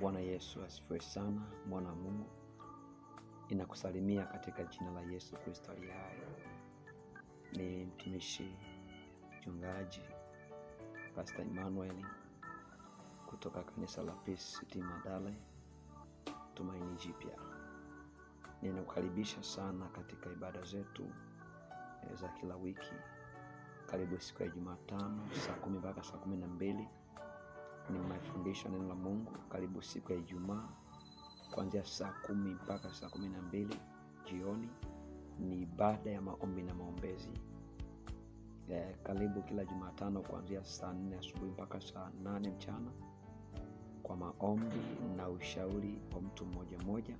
Bwana Yesu asifiwe sana, mwana wa Mungu. Ninakusalimia katika jina la Yesu Kristo aliye hai. Ni mtumishi mchungaji Pastor Emmanuel kutoka kanisa la Peace City Madale, Tumaini Jipya. Ninakukaribisha sana katika ibada zetu za kila wiki. Karibu siku ya Jumatano saa 10 mpaka saa 12 ni mafundisho neno la Mungu. Karibu siku ya Ijumaa kuanzia saa 10 mpaka saa 12 jioni ni ibada ya maombi na maombezi. Karibu kila Jumatano kuanzia saa 4 asubuhi mpaka saa 8 mchana kwa maombi na ushauri wa mtu mmoja mmoja.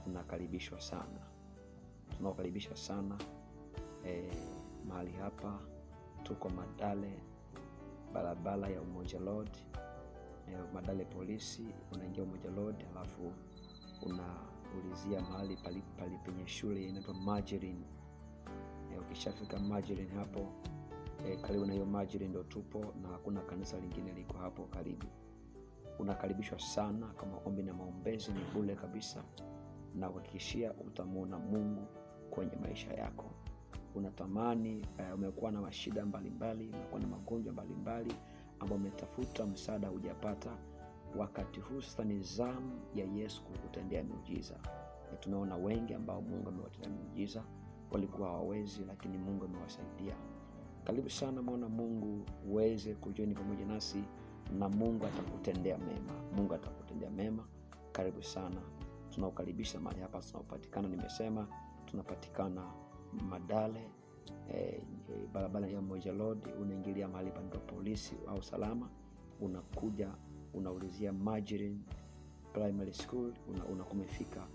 Unakaribishwa sana, tunakukaribisha sana. Mahali hapa tuko Madale, barabara ya Umoja Road, Madale polisi, unaingia Umoja Road alafu unaulizia mahali pali penye shule inaitwa Margarine. Ukishafika Margarine hapo, karibu na hiyo Margarine ndio tupo, na hakuna kanisa lingine liko hapo karibu. Unakaribishwa sana kwa maombi na maombezi, ni bure kabisa, na kuhakikishia utamuona Mungu kwenye maisha yako. Unatamani, umekuwa na mashida mbalimbali, umekuwa na magonjwa mbalimbali ambao umetafuta msaada hujapata, wakati huu sasa ni zamu ya Yesu kukutendea miujiza. Tumeona wengi ambao Mungu amewatendea miujiza, walikuwa hawawezi, lakini Mungu amewasaidia. Karibu sana mwana Mungu uweze kujoin pamoja nasi na Mungu atakutendea mema. Mungu atakutendea mema. Karibu sana. Tunakukaribisha mahali hapa tunapatikana, nimesema tunapatikana Madale, barabara ya Umoja Road, unaingilia mahali pa polisi au salama, unakuja unaulizia Margarine Primary School, unakumefika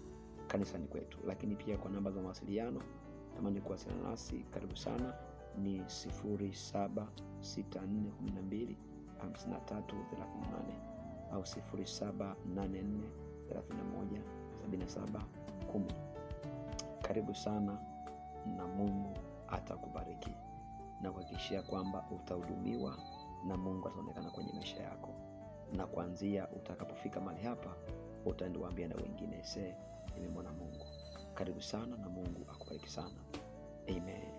kanisani kwetu. Lakini pia kwa namba za mawasiliano, tamani kuwasiliana nasi, karibu sana ni 076412 5338 au 0784 31 77 10. Karibu sana na Mungu atakubariki na kuhakikishia kwamba utahudumiwa na Mungu ataonekana kwenye maisha yako, na kuanzia utakapofika mahali hapa utaenda kuambia na wengine, se nimemwona Mungu. Karibu sana na Mungu akubariki sana. Amen.